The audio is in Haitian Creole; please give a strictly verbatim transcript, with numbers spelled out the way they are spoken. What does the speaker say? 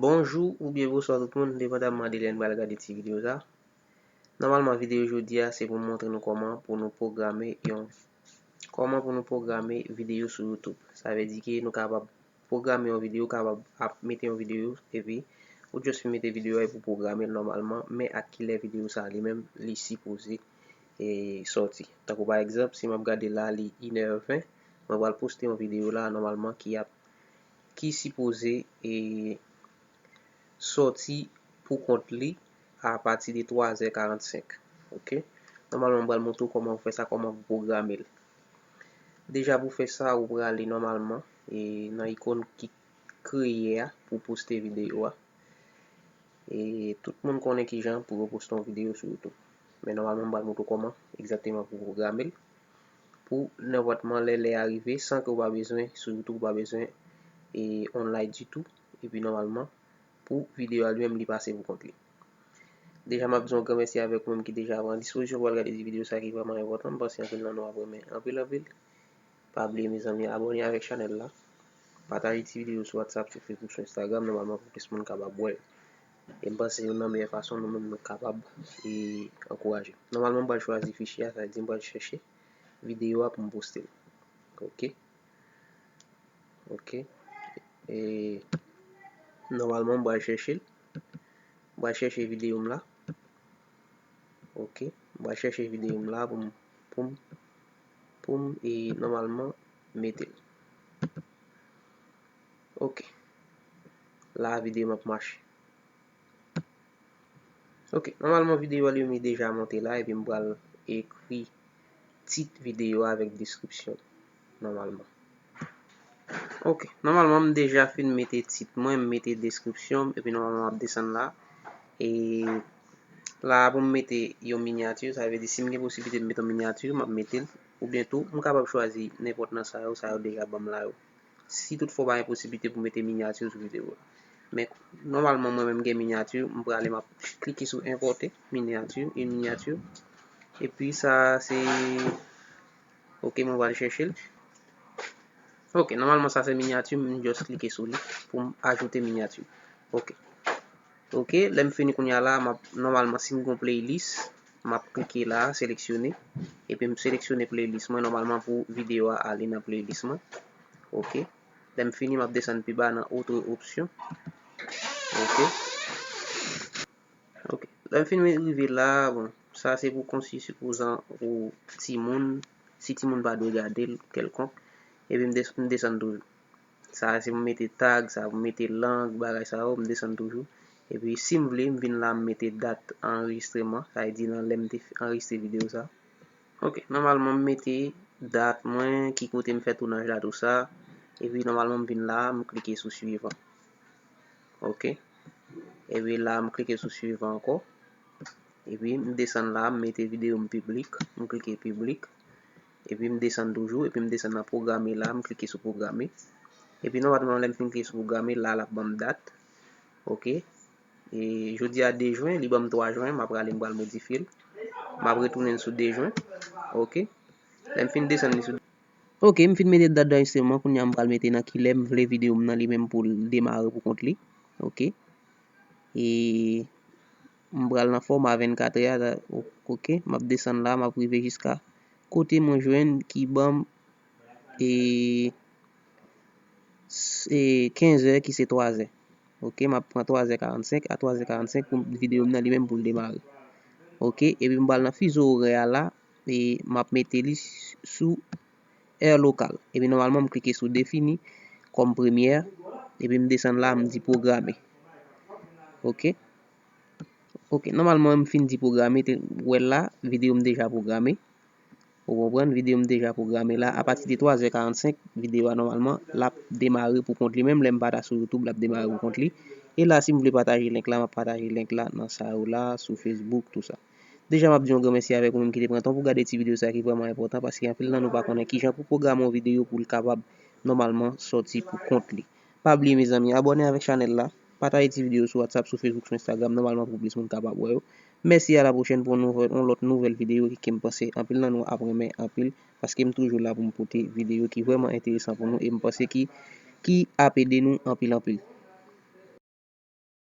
Bonjou oubyen bonswa tout moun, depandaman de lè n pral gade ti videyo sa. Nòmalman, videyo jodi a se pou m montre nou kòman pou nou pwograme yon, kòman pou nou pwograme videyo sou YouTube. Sa vle di ke nou kapab pwograme yon videyo, kapab ap mete yon videyo, epi ou just fin mete videyo a epi w pwograme l nòmalman, men ak kilè videyo sa li menm li sipoze e sòti. Tankou pa egzanp, si m ap gade la, li inè ven, mwen pral poste yon videyo la nòmalman ki ap, ki sipoze e sòti pou kont li apati de twa zè karannsenk. Oke? Nòmalman, m pral montre w kòman pou fè sa, kòman pou pwograme l. Deja pou fè sa, ou prale nòmalman e nan ikòn ki kreye a pou poste videyo a. E tout moun konnen kijan pou yo poste yon videyo sou YouTube. Men nòmalman, m pral montre w kòman egzakteman pou pwograme l. Pou nenpòt moman lè lè a rive, san ke w pa bezwen, sou YouTube, ou pa bezwen e online ditou. Epi nòmalman, pou videyo a li menm, li pase pou kont li. Deja, m ap di yon gran mèsi avèk ou menm ki deja pran dispozisyon pou al gade ti videyo sa ki vrèman enpòtan. M panse anpil nan nou ap renmen anpil, anpil. Pa bliye, mezanmi, abòne avèk chanèl la. Pataje ti videyo sou WhatsApp, sou Facebook, sou Instagram, nòmalman pou plis moun kapab wè yo. E m panse youn nan meyè fason nou menm nou kapab e ankouraje. Nòmalman, m pral chwazi fichye a, sa vle di m pral chèche videyo a pou m poste l. Oke. Oke. E nòmalman, m pral chèche l. M pral chèche videyo m la. Oke. M pral chèche videyo m la pou m, pou m, pou m, e nòmalman, mete l. Oke. La, videyo m ap mache. Oke. Nòmalman, videyo a li menm li deja monte la, epi m pral ekri tit videyo a avèk deskripsyon. Nòmalman. Oke. Nòmalman, m deja fin mete tit mwen, m mete deskripsyon m, epi nòmalman, m ap desann la. E la, pou m mete yon minyati, sa vle di, si m gen posiblite m mete yon minyati, m ap mete l. Oubyen tou, m kapab chwazi nenpòt nan sa yo, sa yo deja ban m la yo. Si toutfwa w pa gen posiblite pou mete minyati sou videyo a. Men, nòmalman, mwen menm gen minyati, m prale, m ap klike sou enpòte minyati, une miniature. Epi sa, se, oke, mwen pral chèche l. Oke, nòmalman, sa se minyati, m just klike sou li pou m ajoute minyati. Oke. Oke, lè m fini kounye a la, m ap, nòmalman, si m gen yon playlist, m ap klike la, seleksyone. Epi m seleksyone playlist mwen, nòmalman, pou videyo a ale nan playlist mwen. Oke. Lè m fini, m ap desann pi ba nan autre option. Oke. Oke. Lè m fin rive la, bon, sa se pou konsi sipozan pou timoun, si timoun pa dwe gade l kèlkonk, epi m des-, m desann toujou. Sa se pou mete tag, sa pou mete lang, bagay sa yo, m desann toujou. Epi si m vle, m vin la, m mete dat anrejistreman, sa vle di nan lè m te anrejistre videyo sa. Oke, nòmalman m mete dat mwen, ki kote m fè tounaj la, tou sa. Epi nòmalman m vin la, m klike sou swivan. Oke. Epi la, m klike sou swivan ankò. Epi m desann la, m mete videyo m piblik, m klike piblik. Epi m desann toujou, epi m desann nan pwograme la, m klike sou pwograme. Epi nòmalman lè m fin klike sou pwograme, la l ap ban m dat. Oke. E jodi a de jen, li ban m twa jen, m ap prale, m pral modifye l. M ap retounen l sou de jen. Oke. Lè m fin desann li sou. Oke, m fin mete dat danrejistreman, kounye a m pral mete nan kilè m vle videyo m nan li menm pou l demare pou kont li. Oke. E m pral nan fòma vennkat è a, oke, m ap desann la, m ap rive jiska kote mwen jwenn ki ban m e, e kenz è ki se twa zè. Oke, m ap pran twa zè karannsenk, a twa zè karannsenk pou videyo m nan li menm pou l demare. Oke, epi m pral nan fizo orè a la, e m ap mete li sou è lokal. Epi nòmalman m klike sou defini kòm premyè, epi m desann la, m di pwograme. Oke. Oke, nòmalman m fin di pwograme, te wè la, videyo m deja pwograme. Ou konprann, videyo m deja pwograme la. Apati de twa zè karannsenk, videyo a nòmalman l ap demare pou kont li menm. Lè m pa ta sou YouTube, l ap demare pou kont li. E la, si m vle pataje link la, m ap pataje link la nan sa yo la, sou Facebook, tou sa. Deja, m ap di yon gran mèsi avèk ou menm ki te pran tan pou gade ti videyo sa ki vrèman enpòtan, paske anpil nan nou pa konnen kijan pou pwograme yon videyo pou l kapab nòmalman sòti pou kont li. Pa bliye, mezanmi, abòne avèk chanèl la, pataje ti videyo sou WhatsApp, sou Facebook, sou Instagram, nòmalman pou plis moun kapab wè yo. Mèsi, a la pwochèn pou yon nouvèl, yon lòt nouvèl videyo ki, ke m panse anpil nan nou ap renmen anpil, paske m toujou la pou m pote videyo ki vrèman enteresan pou nou e m panse ki, ki ap ede nou anpil, anpil.